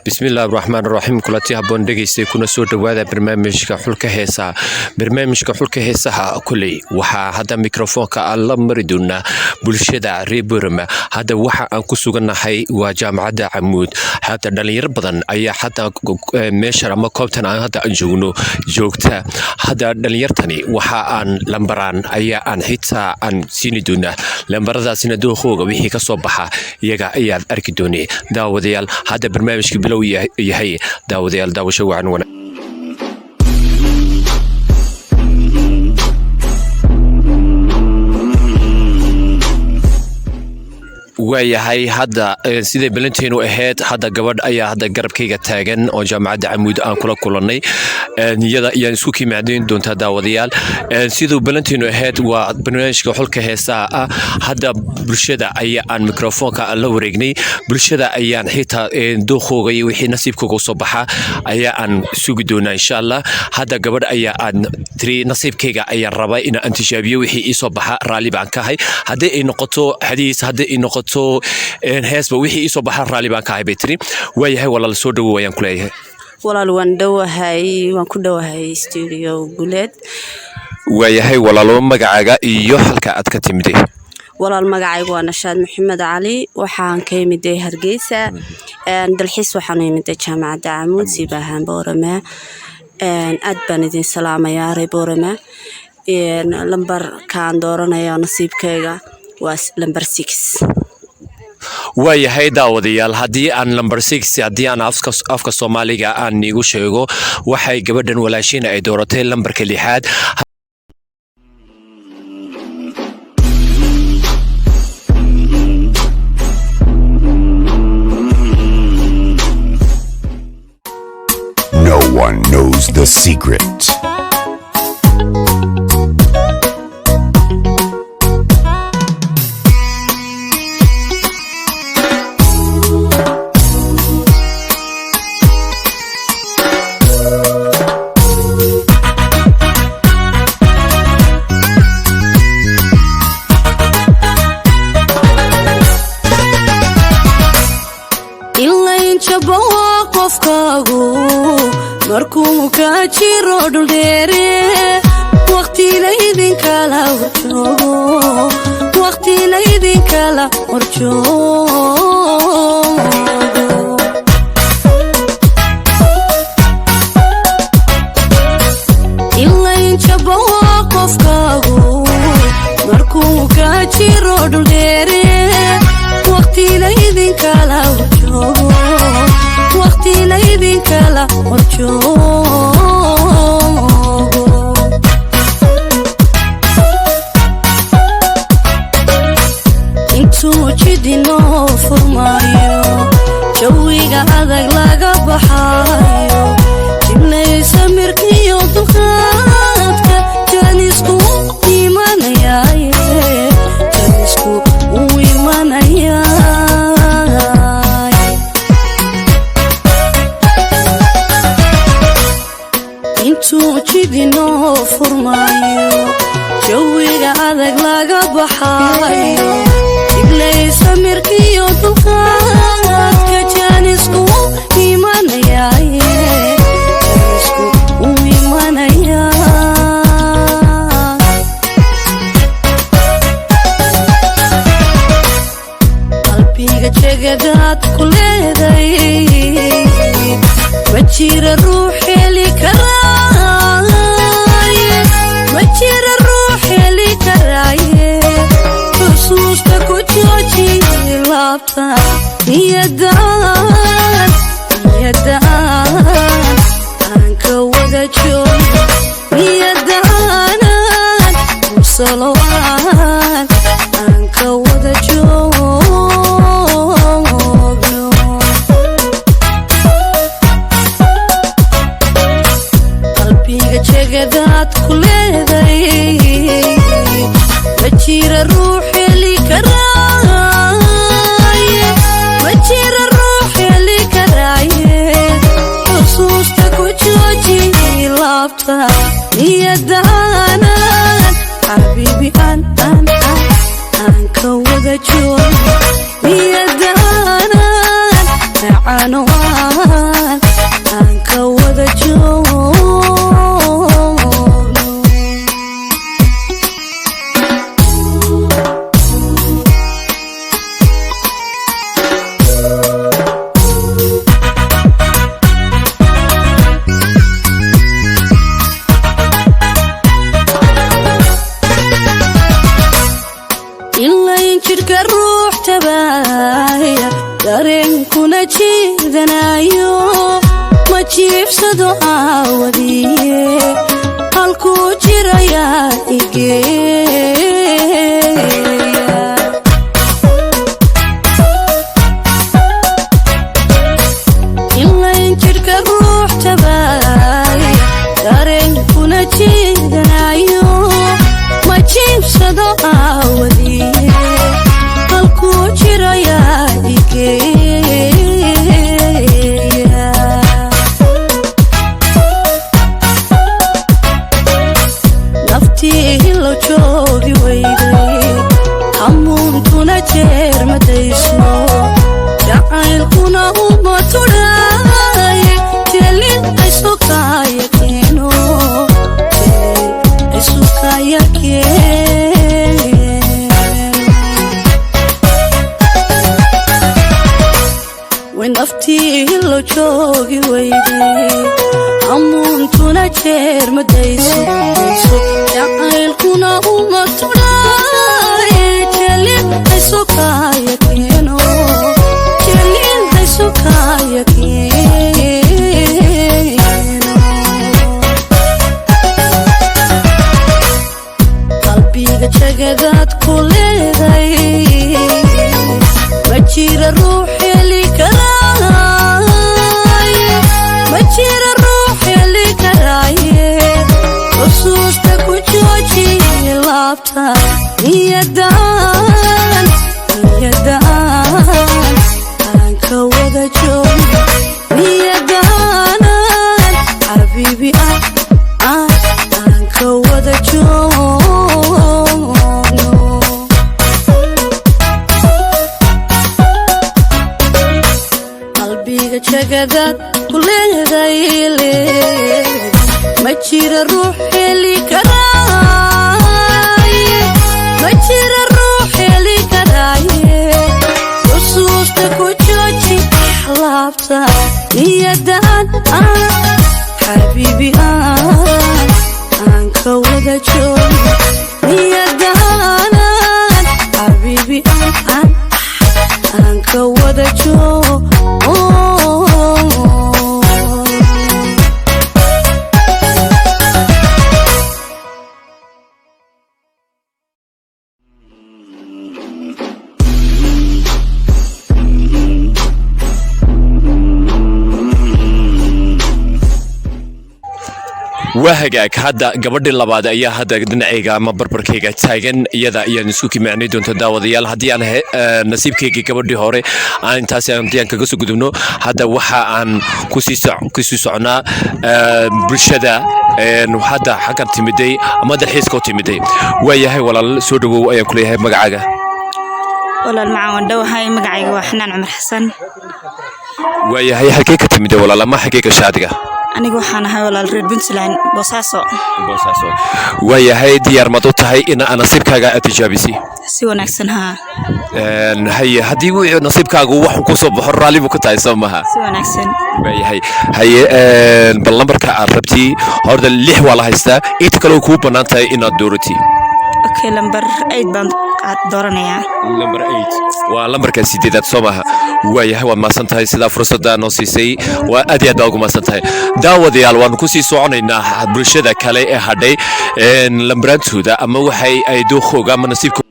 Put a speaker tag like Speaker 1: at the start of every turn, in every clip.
Speaker 1: Bismillahi raxmaan raxiim. Kulanti haboon dhegeystay, kuna soo dhowaada barnaamijka xulka heesaha. Barnaamijka xulka heesaha koley waxaa hadda mikrofoonka aan la mari doonaa bulshada reer Borama. Hadda waxa aan ku sugannahay waa Jaamacadda Camuud. Hadda dhalinyaro badan ayaa hadda meeshan ama koobtan aan hadda aan joogno joogta. Hadda dhalinyartani waxa aan lambaraan ayaa aan xitaa aan siini doonaa. Lambaradaasina dookooga wixii ka soo baxa iyaga ayaad arki doonay, daawadayaal. Hadda barnaamijka bilow yahay, daawadayaal, daawasho wacan wana. Waayahay, hadda siday balanteenu ahayd, hadda gabadh ayaa hadda garabkayga taagan oo Jaamacadda Camuud aan kula kulannay. Iyada ayaan isku kimaadayn doontaa, daawadayaal. Siduu balanteenu ahayd, waa barnaamijka xulka heesaha ah. Hadda bulshada ayaa aan mikrofoonka aan la wareegnay. Bulshada ayaan xitaa dookooga iyo wixii nasiibkooga usoo baxa ayaa aan sugi doonaa, insha Allah. Hadda gabadh ayaa aan tiri: "Nasiibkayga ayaan rabaa in aan tijaabiyo, wixii iisoo baxa raalli baan ka ahay. Haddii ay noqoto xadiis, haddii ay noqoto heesba, wixii iisoo baxa raalli baan ka ahay," bay tiri. Waayahay walaal, soo dhawow ayaan ku leeyahay.
Speaker 2: Walaal, waan dhowahay, waan ku dhowahay studio Guleed.
Speaker 1: Waayahay walaalo, magacaaga iyo halka aad ka timiday?
Speaker 2: Walaal, magacaygu waa Nashaad Maxamed Cali. Waxaan ka imiday Hargeysa dalxiis. Waxaan u imiday Jaamacadda Camuud, siibahaan Boorama. Aad baan idin salaamayaa, reer Boorama. Lambarkaan dooranaya nasiibkayga waa lambar 6.
Speaker 1: Waayahay daawadayaal, haddii aan number 6, haddii aan afka Soomaaliga aan iigu sheego, waxay gabadhan walaashiina ay dooratay lambarka lixaad.
Speaker 3: No one knows the secret.
Speaker 4: Ilaynjabo qofkaagu markuu ka jiro dhuldheere, waqtina idinkala horjoogo, waqtina idinkala horjoogo. Ilaynjabo qofkaagu markuu ka jiro dhuldheere, waqtina idinkala horjoogo, waqtina idinkala horjoogo. Intuu jidinoo furmaayo, jawiga adag laga baxaayo, jibnaysa. Jidinoo furmaayo, jawiga adag laga baxaayo, iglay samirkiyo dulqaadka jaanisku imanayaaye, jaanisku u imanaya. Qalbiga jegadaad ku leeday ma jira ruux heli karaaye, ma jira ruux heli karaaye. Xusuusta ku jooji laabta, niyadaan, niyadaan aan ka wada joogo, niyadaanan mursaloaan aan ka wada joogno. Qalbiga jegadaad ku leeday ma jira ruux heli karaaye, ma jira ruux heli karaaye. Xusuusta ku jooji laabta, niyadaanan xabiibi aan aan aan aan ka wada joogo, niyadaanan macano aan aan ka wada joogno. Ilayn jidhka ruux tabaaya, dareenkuna jiidanayo, ma jiibsado aawadiye, halkuu jirayaa igeeya. Ilayn jidhka ruux tabaaya, dareenkuna jiidanayo, ma jiibsado aawadiye, halkuu jirayaa igeeya. Naftii hilo joogi weyday, hamuuntuna jeer madayso, jacaylkuna uma tudhaaye, jelin isukaya keeno, jelin isukaya keeno. Way naftii hilo joogi weyday, hamuuntuna jeer madayso, jacaylkuna uma tudhaaye, jelin isukaya keeno, jelin isukaya keeno. Qalbiga jagadaad ku leeday ma jira ruux heli karaaye, ma jira ruux heli karaaye. Xusuusta ku jooji laabta, niyadaan, niyadaan aan ka wada joogo, niyadaanan xabiibi ah ah aan ka wada joogno. Qalbiga jagadaad ku leeday ma jira ruux heli karaaye, ma jira ruux heli karaaye. Xusuusta ku jooji laabta, niyadaan aan xabiibi aan aan ka wada joogo, niyadaanan xabiibi aan aan aan ka wada joogo.
Speaker 1: Waa hagaag, hadda gabadhii labaad ayaa hadda dhinacayga ama barbarkayga taagan. Iyada ayaan isku kimicnay doonta, daawadayaal. Haddii aan nasiibkaygii gabadhii hore aan intaas haddii aan kaga soo gudubno, hadda waxa aan kusii socnaa bulshada hadda xaggan timiday ama dalxiiska u timiday. Waayahay walaal, soo dhawow ayaan kuleeyahay. Magacaaga?
Speaker 5: Walaal macaan, waan dhowahay. Magacayga waa Xanaan Cumar Xasan.
Speaker 1: Waayahay, halkee ka timiday walaal, ama xaggee gasha adiga?
Speaker 5: Aniga waxaan ahay walaal reer Puntland, Boosaaso.
Speaker 1: Boosaaso. Waayahay, diyaar maad u tahay in aad nasiibkaaga aad tijaabisi?
Speaker 5: Si wanaagsan, haa.
Speaker 1: Haye, haddii wixii nasiibkaagu waxu ku soo baxo, raalli buu ka tahay, soo maha?
Speaker 5: Si wanaagsan.
Speaker 1: Waayahay, haye, bal lambarka aad rabtii horta 6 waa la haystaa, inta kale kuu bannaan tahay inaad doorati.
Speaker 5: Okay, lambar 8 baan dooranayaa.
Speaker 1: Lambar 8 waa lambarka 8aad, soo maaha? Waayahay, waad mahadsan tahay sidaa fursadda noo siisay, waa aad iyo aad baa ugu mahadsan tahay. Daawadayaal, waanu kusii soconaynaa bulshada kale ee hadhay lambaraantooda ama waxay ay dookhooga ama nasiibka.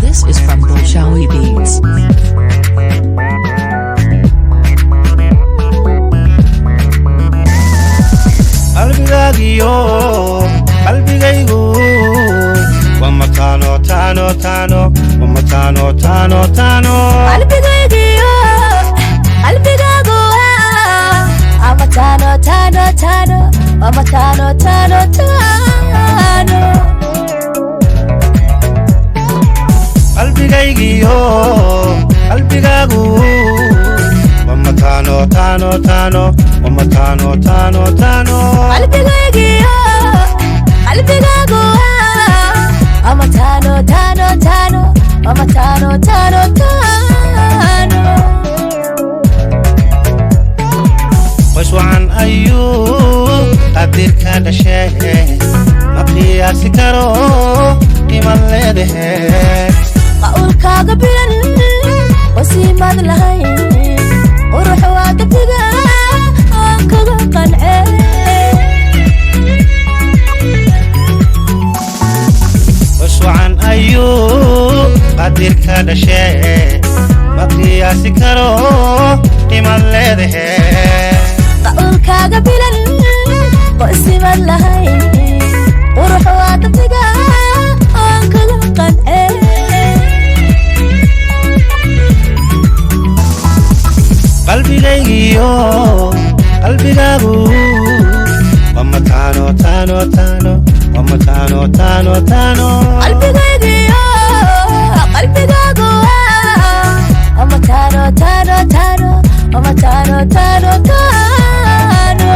Speaker 6: This is from Bolshawi Beats.
Speaker 7: Qalbigaagiyo qalbigaygu waa mataano taano taano, waa mataano taano taano.
Speaker 4: Qalbigaygiyo qalbigaagu waa mataano taano taano, waa mataano taano taano.
Speaker 7: Qalbigaygiyo qalbigaagu waa mataano taano taano, waa mataano taano taano.
Speaker 4: Qalbigaygiyo qalbigaagu waa mataano taano taano, waa mataano taano taano.
Speaker 7: Qoys wacan ayuu qadirka dhashee, ma qiyaasi karo qiimad leedahe.
Speaker 4: Qawlkaaga bilan wasiimad lahayn, qurux waa dabdiga aan kaga qancee.
Speaker 7: Qoys wacan ayuu qadirka dhashee, ma qiyaasi karo qiimad leedahe.
Speaker 4: Qawlkaaga bilan wasiimad lahayn, qurux waa dabdiga aan kaga qancee.
Speaker 7: Qalbigaygiyo qalbigaagu waa mataano taano taano, waa mataano taano taano.
Speaker 4: Qalbigaygiyo qalbigaagu waa mataano taano taano, waa mataano taano taano.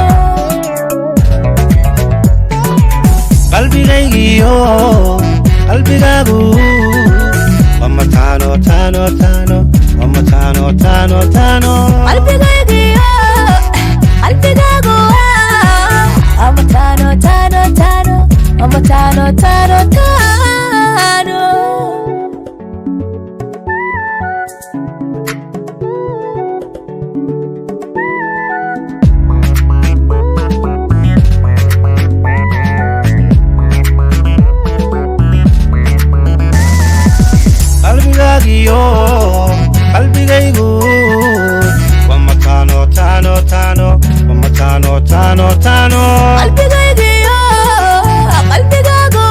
Speaker 7: Qalbigaygiyo qalbigaagu waa mataano taano taano, waa mataano taano taano.
Speaker 4: Qalbigaygiyo qalbigaagu waa mataano taano taano, waa mataano taano taano.
Speaker 7: Qalbigaagiyo qalbigaygu waa mataano taano taano, waa mataano taano taano.
Speaker 4: Qalbigaygiyo qalbigaagu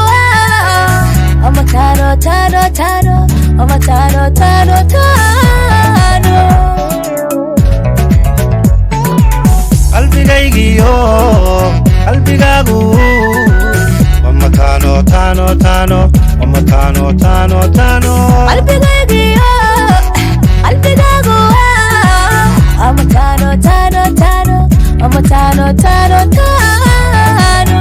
Speaker 4: waa mataano taano taano, waa mataano taano taano.
Speaker 7: Qalbigaygiyo qalbigaagu waa mataano taano taano, waa mataano taano taano.
Speaker 4: Qalbigaygiyo qalbigaagu waa mataano taano taano, waa mataano taano taano.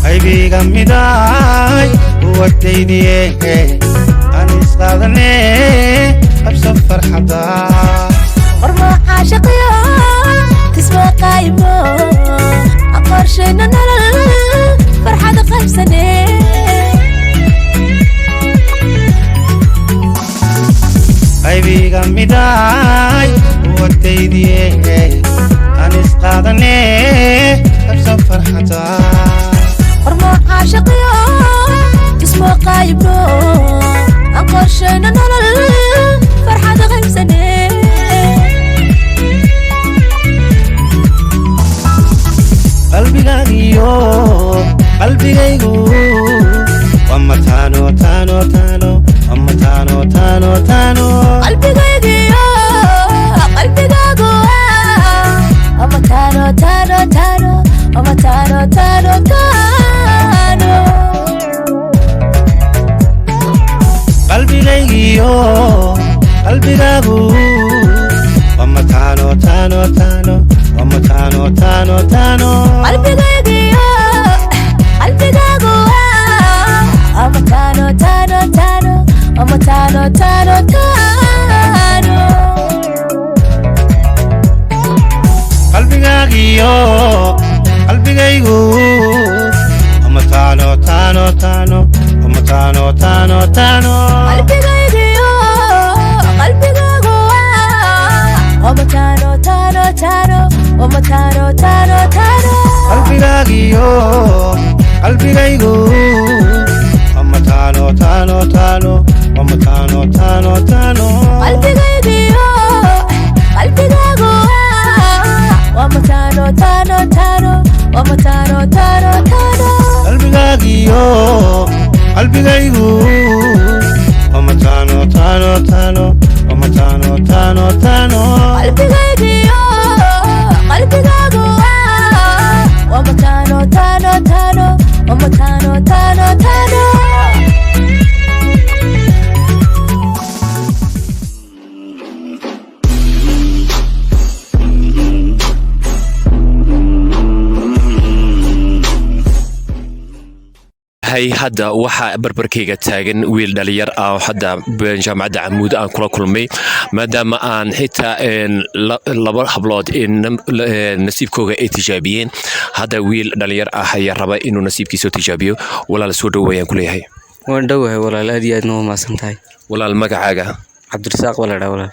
Speaker 7: Qaybiga midaay uwadaydiye aan isqaadane, qabso farxadda.
Speaker 4: Qormo caashaqiyo tisma qaaymo, aan qorshayno nolol farxad qaybsane.
Speaker 7: Qaybiga midaay. Wadaydiye aan isqaadane, qabsa farxada.
Speaker 4: Hormo caashaqiyo ismo qaayibno, aan qorshayno nolol farxad qaybsane.
Speaker 7: Qalbigaagiyo qalbigaygu waa mataano taano taano, waa mataano taano taano.
Speaker 4: Qalbigaygiyo qalbigaagu waa mataano taano taano, waa mataano taano taano.
Speaker 7: Qalbigaygiyo qalbigaagu waa mataano taano taano, waa mataano taano taano.
Speaker 4: Qalbigaygiyo qalbigaagu waa mataano taano taano, waa mataano taano taano.
Speaker 7: Qalbigaagiyo qalbigaygu waa mataano taano taano, waa mataano taano taano.
Speaker 4: Qalbigaygiyo qalbigaagu waa mataano taano taano, waa mataano taano taano.
Speaker 7: Qalbigaagiyo qalbigaygu waa mataano taano taano, waa mataano taano taano.
Speaker 4: Qalbigaygiyo qalbigaagu waa mataano taano taano, waa mataano taano taano.
Speaker 7: Qalbigaagiyo qalbigaygu waa mataano taano taano, waa mataano taano taano.
Speaker 4: Qalbigaygiyo qalbigaagu waa mataano taano taano, waa mataano taano taano.
Speaker 1: Hay, hadda waxaa barbarkayga taagan wiil dhalinyar ah oo hadda jaamacadda Camuud aan kula kulmay, maadaama aan xitaa laba hablood nasiibkooga ay tijaabiyeen. Hadda wiil dhalinyar ah ayaa raba inuu nasiibkiisa tijaabiyo. Walaal, soo dhow ayaan kuleeyahay.
Speaker 8: Waan dhowahay walaal, aad iyo aadna waa mahadsan tahay.
Speaker 1: Walaal, magacaaga?
Speaker 8: Cabdirasaaq waa la dhaa walaal.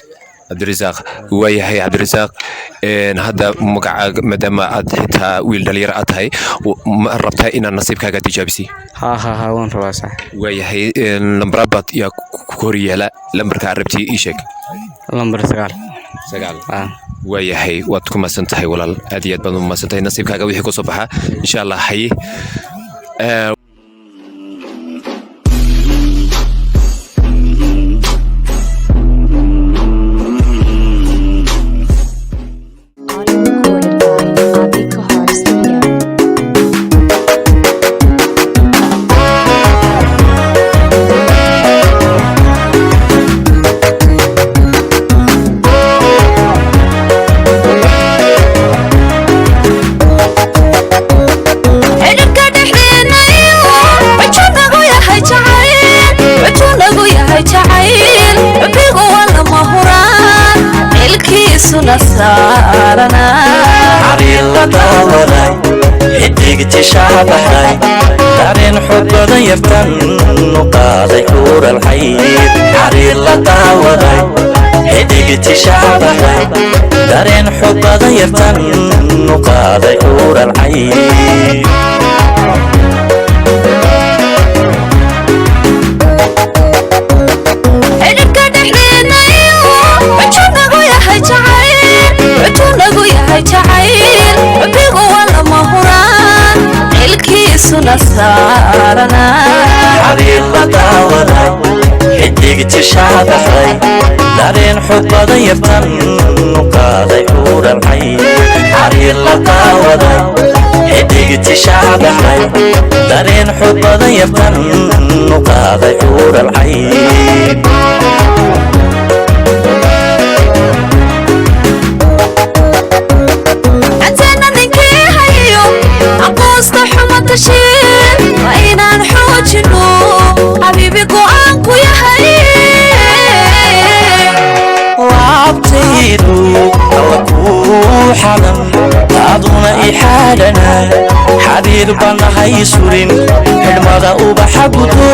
Speaker 1: Cabdirasaaq, waayahay Cabdirasaaq. Hadda magacaaga, maadaama aad xitaa wiil dhalinyar aad tahay, ma rabtaa inaad nasiibkaaga tijaabisay?
Speaker 8: Haa haa haa, waan rabaa sax.
Speaker 1: Waayahay, lambarabaad yaa ku hor yaala, lambarka aad rabtay ii sheeg.
Speaker 8: Lambar 9.
Speaker 1: 9, waayahay. Waad ku mahadsan tahay walaal, aad iyo aad baad u mahadsan tahay. Nasiibkaaga wixii kusoo baxa insha Allah. Haye.
Speaker 6: Audio recorded by Abi Kahar Studio.
Speaker 4: Xidhiidhka dhexdeena iyo wuxuu nagu yahay jacayl, wuxuu nagu yahay jacayl. Xubbigu waa lama huraan, xilkiisuna saaranaa.
Speaker 9: Xariir la daawaday, xidigti shaabaxay, dareen xog badan yartan u qaaday xuural xayd. Xariir la daawaday, xidigti shaabaxay, dareen xog badan yartan u qaaday xuural xayd.
Speaker 4: Xidhiidhka dhexdeena iyo wuxuu nagu yahay jacayl, wuxuu nagu yahay jacayl. Xubbigu waa lama huraan, xilkiisuna saaranaa.
Speaker 9: Xariir la daawaday, xidigti shaabaxay, dareen xog badan yartan u qaaday xuural xayd. Xariir la daawaday, xidigti shaabaxay, dareen xog badan yartan u qaaday xuural xayd.
Speaker 4: Anteena ninkii hayo aqoosta xuma tashiin, waa inaan xoojino xabiibi go'aanku yahay.
Speaker 9: Laabtaydu alla kuu xalan, taaduna i xaadhana, xariir banahay surin xidhmada ubaxa gudo.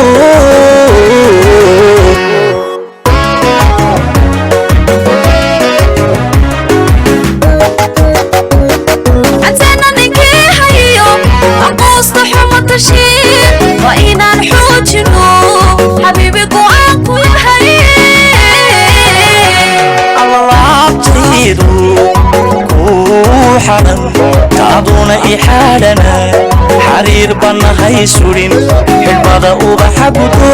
Speaker 9: Taaduna ixaadhana xariir bannahay surin xidhmada ubaxa gudo.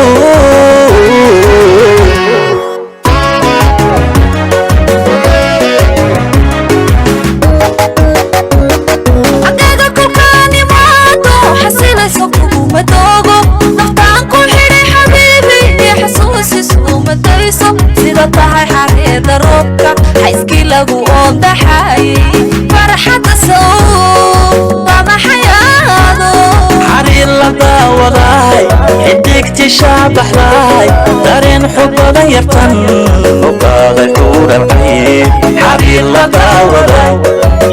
Speaker 4: Xaggaaga kolkaanimaado xasilayso kuguma doogo, naftaan ku xidhay xabiibi iyo xasuusisu madayso. Sida tahay xareeda roobka xayskii lagu oondaxayay, farxadda sow lama xayaado.
Speaker 9: Xariir la daawadaay, xidigti shaabaxdaay, dareen xog badan yartan u qaaday xuuralcayn. Xariir la daawaday,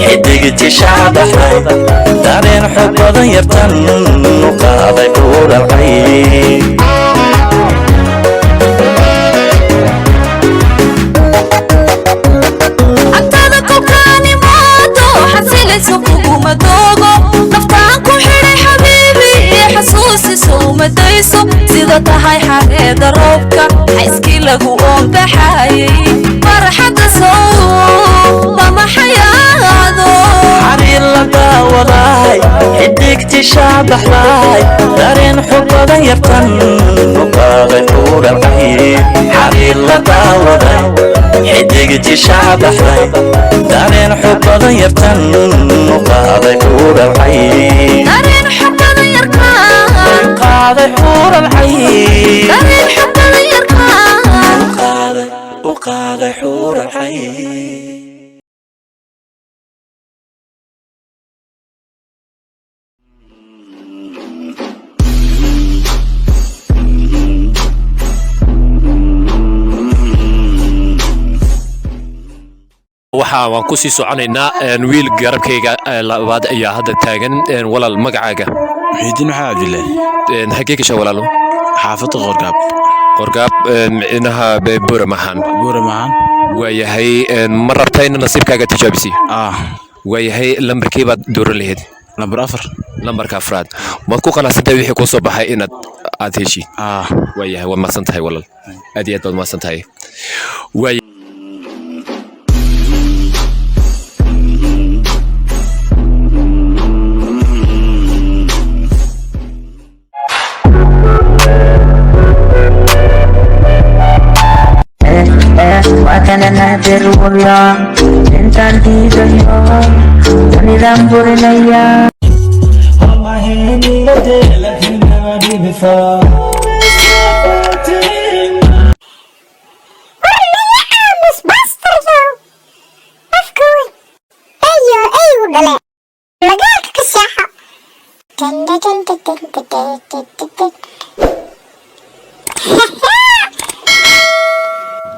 Speaker 9: xidigti shaabaxday, dareen xog badan yartan u qaaday xuuralcayn.
Speaker 4: Agtaada kolkaanimaado xasilayso kuguma doogo, naftaan ku xidhay xabiibi iyo xasuusiso madayso. Sida tahay xareeda roobka xayskii lagu oonbaxayay, farxadda sow lama xayaado.
Speaker 9: Xariir la daawadaay, xidigti shaabaxdaay, dareen xog badan yartan u qaaday xuuralcayn. Xariir la daawaday, xidigti shaabaxday, dareen xog badan yartan u qaaday xuuralcayn.
Speaker 4: Dareen xog badan yarkaan
Speaker 9: qaaday xuuralcayn.
Speaker 4: Dareen xog badan yarkaan
Speaker 9: u qaaday xuuralcayn.
Speaker 1: Waxa waan kusii soconaynaa wiil garabkayga labaad ayaa hadda taagan. Walaal, magacaaga?
Speaker 10: Muxiidiin Maxamed Cabdilaahi.
Speaker 1: Xaggee gashaa, walaalo?
Speaker 10: Xaafadda Qorgaab.
Speaker 1: Qorgaab, micnaha Buuram ahaan?
Speaker 10: Buuram ahaan.
Speaker 1: Waayahay, ma rabtaa ina nasiibkaaga tijaabisi? Waayahay, lambarkii baad dooran lahayd?
Speaker 10: Lambar 4.
Speaker 1: Lambarka afraad. Maad ku qanacsantahay wixii kuu soo baxay inaad aad heshi? Waayahay, waad mahadsan tahay walaal, aad iyo aad baad mahadsan tahay. Waay.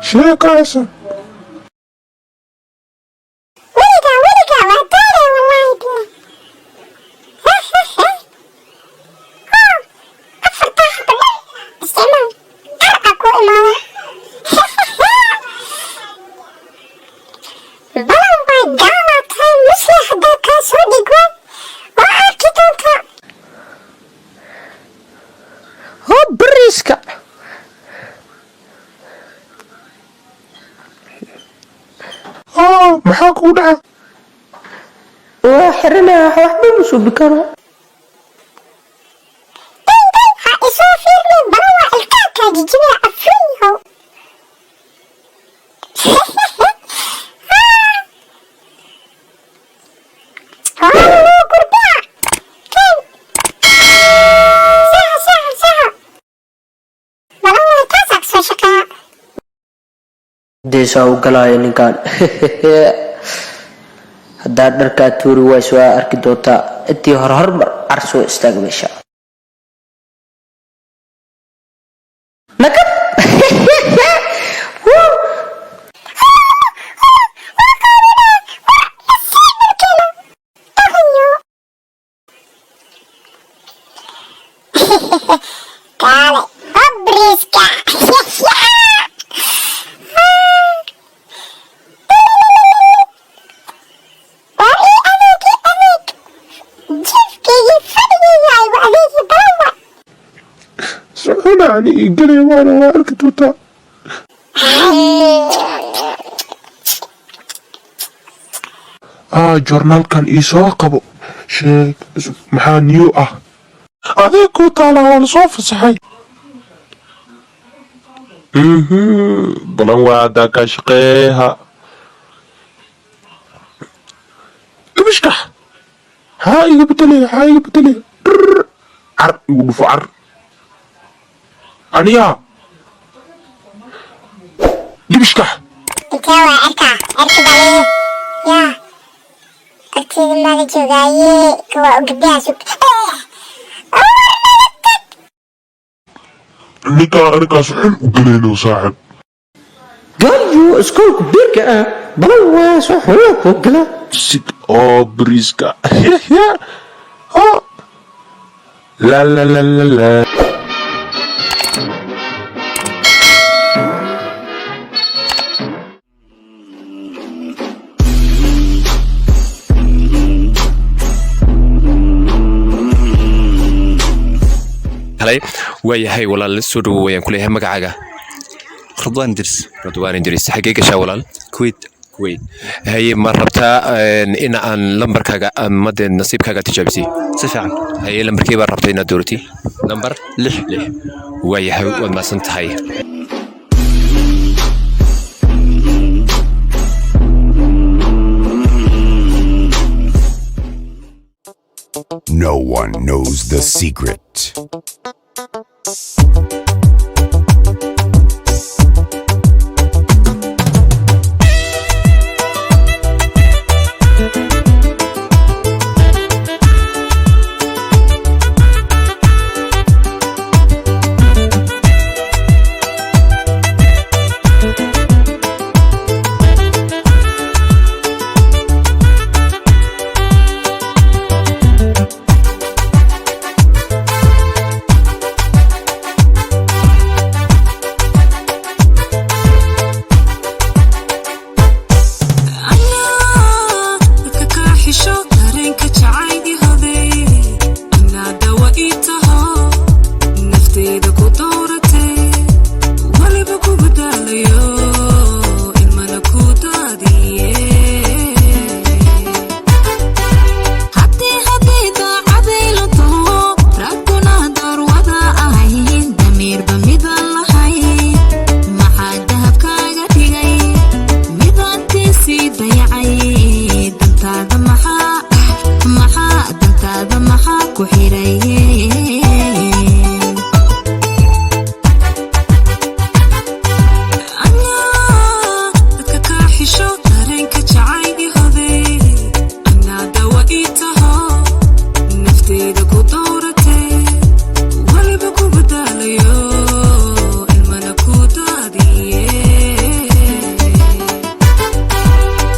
Speaker 7: Sheekaysa.
Speaker 11: Bariiska.
Speaker 7: Maxaa kugu dhaca?
Speaker 11: Waa xiranaya, waxba ma suubi karo.
Speaker 12: Ha isoo fiirnin, bala waa ilkaha kaa jijibaya, afriihow. Waa gurbaa ken saxa saxa saxa, bala waa taasaa kasoo shaqeeya.
Speaker 11: Deesaa u galaayo ninkan. Haddaad dharkaa tuuri wayso, waa arki doontaa. Intii hor hormar carsoo istaag meesha. Nakab.
Speaker 12: Kaale obriska. Waa ii adeeg, ii adeeg, jiifkaygii fadhigayga igu adeegi balawa.
Speaker 7: Socona ani ii gelaya, waana waa arki doontaa. Joornaalkan ii soo qabo. Sheeg, maxaa new ah? Adeeg ku taalaa, waa lasoo fasaxay. Balan waa haddaa kaa shaqeeha. Ibishkax, haa, iga bedelay, haa, iga bedelay. Car igu dhufo, car aniyaa dhibishkax.
Speaker 12: Intee waa cirka? Cirka baa yaa agteeda maada joogaaye kuwa gabdhaha sug.
Speaker 7: Ninkaa anigaas xun u gelayno, saaxib.
Speaker 11: Gaaliyo iskoolku biirka ah balan waa soo xoogaa kuu gala.
Speaker 7: Sig oo bariiska. La la la la la.
Speaker 1: Helay. Waayahay walaal, soo dhawo wayaan kuleeyahay. Magacaaga?
Speaker 10: Ridwaan Idris.
Speaker 1: Radwaan Idris, xaggee gashaa walaal?
Speaker 10: Kuwait.
Speaker 1: Kuwait. Haye, ma rabtaa in aan lambarkaaga ama dee nasiibkaaga tijaabisay?
Speaker 10: Si fiican.
Speaker 1: Haye, lambarkee baa rabta inaad dooratay? Lambar
Speaker 10: 6.
Speaker 1: 6. Waayahay, waad mahadsan tahay.
Speaker 3: No one knows the secret.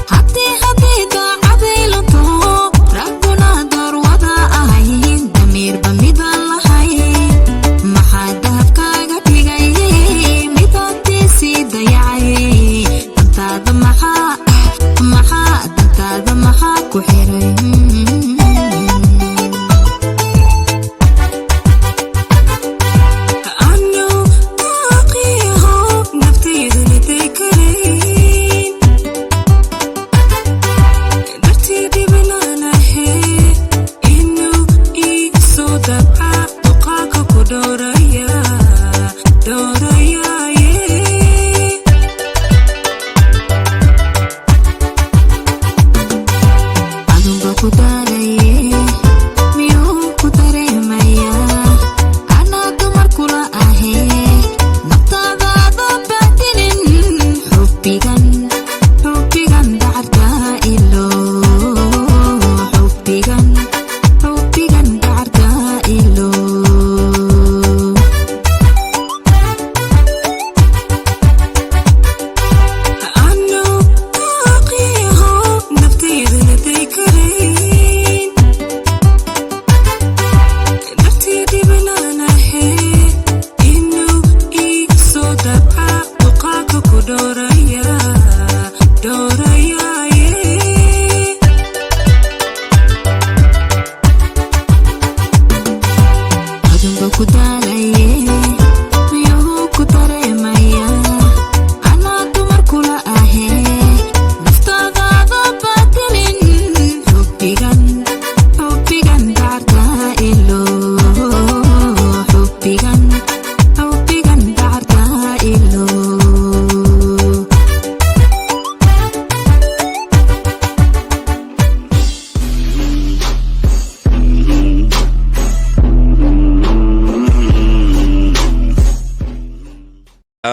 Speaker 4: Haddii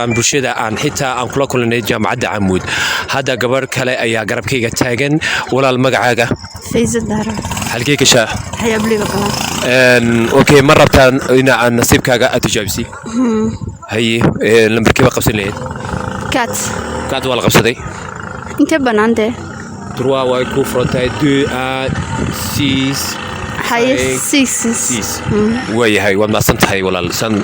Speaker 1: aan bulshada aan xitaa aan kula kulanay jaamacadda Camuud. Hadda gabadh kale ayaa garabkayga taagan. Walaal, magacaaga?
Speaker 13: Fayza Dara.
Speaker 1: Halkee gashaa?
Speaker 13: Xayabliga qaban.
Speaker 1: Okay, ma rabtaan ina aan nasiibkaaga aad tijaabisi? Haye, lambarkii baa qabsan lahayd?
Speaker 13: Kat.
Speaker 1: Kaad waa la qabsaday.
Speaker 13: Intee banaantee?
Speaker 1: Trois way ku furan tahay, deux, un, six.
Speaker 13: Haye.
Speaker 1: Cinq,
Speaker 13: six.
Speaker 1: Six. Waayahay, waad mahadsan tahay walaal san.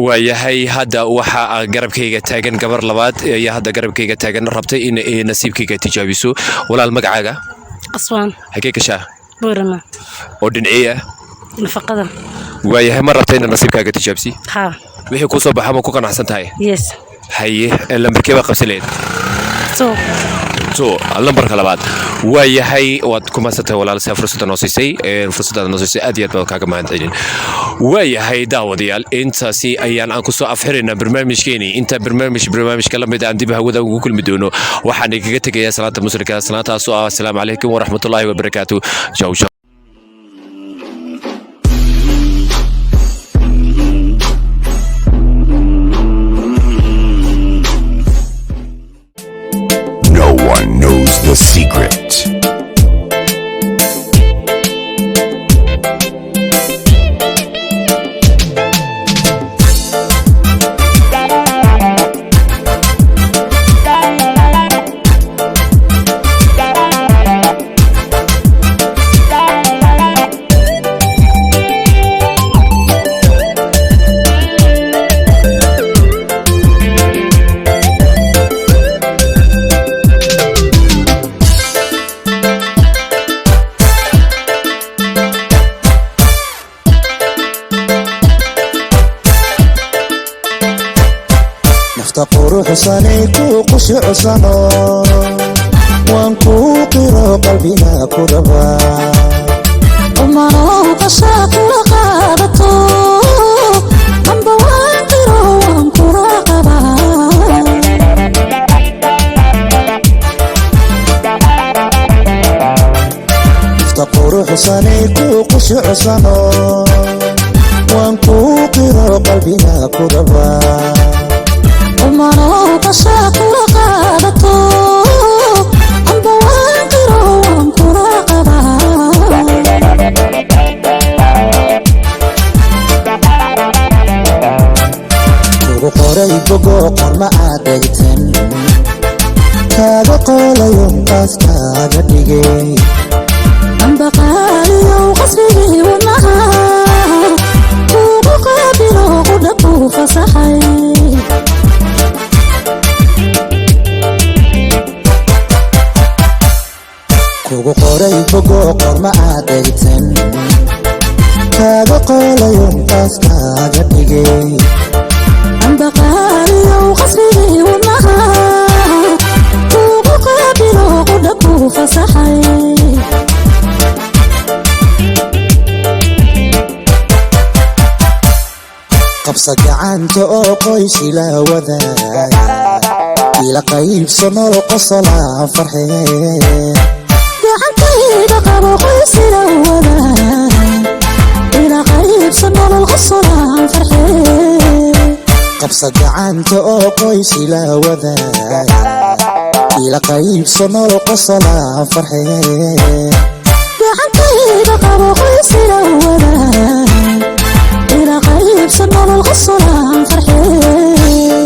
Speaker 1: Waayahay, hadda waxaa garabkayga taagan gabar labaad ayaa hadda garabkayga taagan, rabtay in ay nasiibkayga tijaabiso. Walaal, magacaaga?
Speaker 14: Qaswaan.
Speaker 1: Xagee gashaa?
Speaker 14: Boorama.
Speaker 1: Oo dhinacii ah?
Speaker 14: Nafaqada.
Speaker 1: Waayahay, ma rabta inaad nasiibkaaga tijaabisi?
Speaker 14: Haa.
Speaker 1: Wixii kuu soo baxa ma ku qanacsan tahay?
Speaker 14: Yes.
Speaker 1: Haye, lambarkee baa qabsan lahayd?
Speaker 14: So.
Speaker 1: So lambarka labaad. Waayahay, waad ku mahadsantahay walaal saa fursadda noo siisay. Fursaddaad noo siisay aad iyo aad baan kaaga mahadcelin. Waayahay daawadayaal, intaasi ayaan aan kusoo afxiraynaa barnaamijkeeni. Inta barnaamijka la mid aan dib hawada ugu kulmi doono, waxaan igaga tegayaa salaanta muslimka, salaantaas oo ah asalaamu calaykum waraxmatullaahi wabarakaatu. Jaw jaw.
Speaker 3: No one knows the secret.
Speaker 15: Nafta quruxsanay ku qushucsano, waan kuu qiro, qalbiga ku rabaa.
Speaker 4: Umanow qashaa kula qaadato, amba waan qiro, waan kula qabaa.
Speaker 15: Nafta quruxsanay ku qushucsano, waan kuu qiro, qalbiga ku rabaa.
Speaker 4: Umanow qashaa kula qaadato, amba waan qiro, waan kula qabaa.
Speaker 15: Kugu qoray bogo qorma aad dhegtan, kaaga qoolayo, qaas kaaga dhigay.
Speaker 4: Amba qaaliyow qasrigii wadnaha kugu qaabilo, qudha kuu fasaxay.
Speaker 15: Kugu qoray bogo qorma aad dhegtan, kaaga qoolayo, qaas kaaga dhigay.
Speaker 4: Amba qaaliyow qasrigii wadnaha kugu qaabilo, qudha kuu fasaxay.
Speaker 15: Qabsa gacanta oo qoys ila wadaag, ila qaybso nolol qosolaan farxee.
Speaker 4: Gacantayda qabo, qoysila wadaag, ila qaybso nolol qosolaan farxee.
Speaker 15: Qabsa gacanta oo qoys ila wadaag, ila qaybso nolol qosolaan farxee.
Speaker 4: Gacantayda qabo, qoysila wadaag, ila qaybso nolol qosolaan farxee.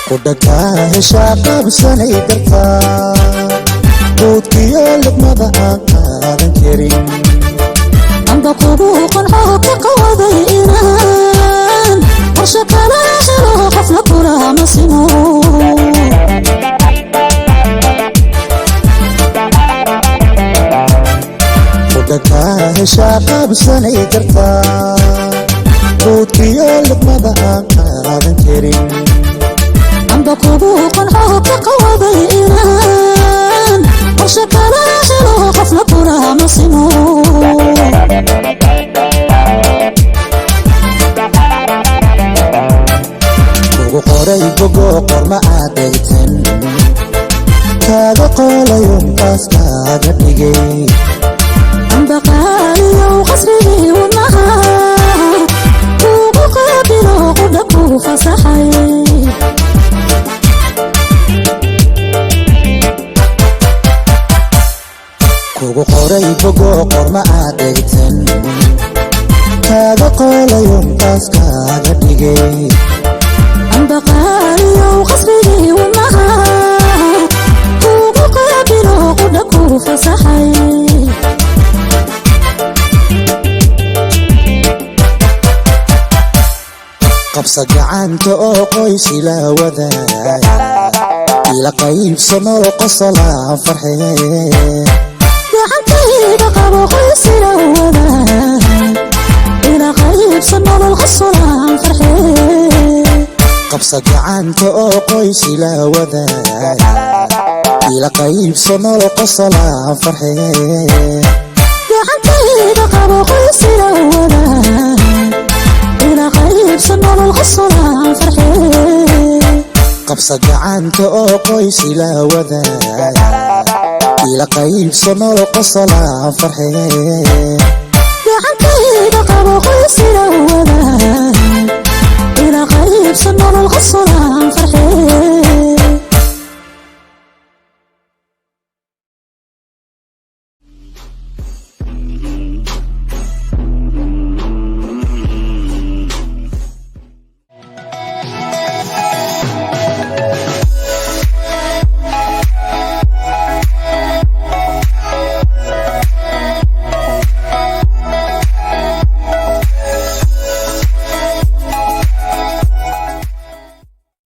Speaker 15: Qudhakaa heshaa qabsanay dartaa, quudkiyo luqmada aan qaadan karin.
Speaker 4: Amba kugu qanco ka qawaday inaan qorshe kala helo, qofna kulama simo.
Speaker 15: Qudhakaa heshaa qabsanay dartaa, quudkiyo luqmada aan qaadan karin.
Speaker 4: Amba kugu qanco ka qawaday inaan qorshe kala helo, qofna kulama simo.
Speaker 15: Kugu qoray bogo qorma aad dhegtan, kaaga qoolayo, qaas kaaga dhigay.
Speaker 4: Amba qaaliyow qasrigii wadnaha kugu
Speaker 15: Qorma aad dhegtan kaaga qoolayo, qaaskaaga dhigay.
Speaker 4: Ambaqaaliyow qasrigii wadnaha kugu qaabilo, qudha ku fasaxay.
Speaker 15: Qabsa gacanta oo qoys ila wadaag, ila qaybsano qosolaan farxee.
Speaker 4: Gacantayda qabo, qoysila wadaag, ila qaybsa nolol qosolaan farxee.
Speaker 15: Qabsa gacanta oo qoys ila wadaag, ila qaybsano qosolaan farxee.
Speaker 4: Gacantayda qabo, qoysila wadaag, ila qaybsa nolol qosolaan farxee.
Speaker 15: Qabsa gacanta oo qoys ila wadaag, ila qaybsano qosolaan farxee.
Speaker 4: Gacantayda qabo, qoysila wadaag, ila qaybsa nolol qosolaan farxee.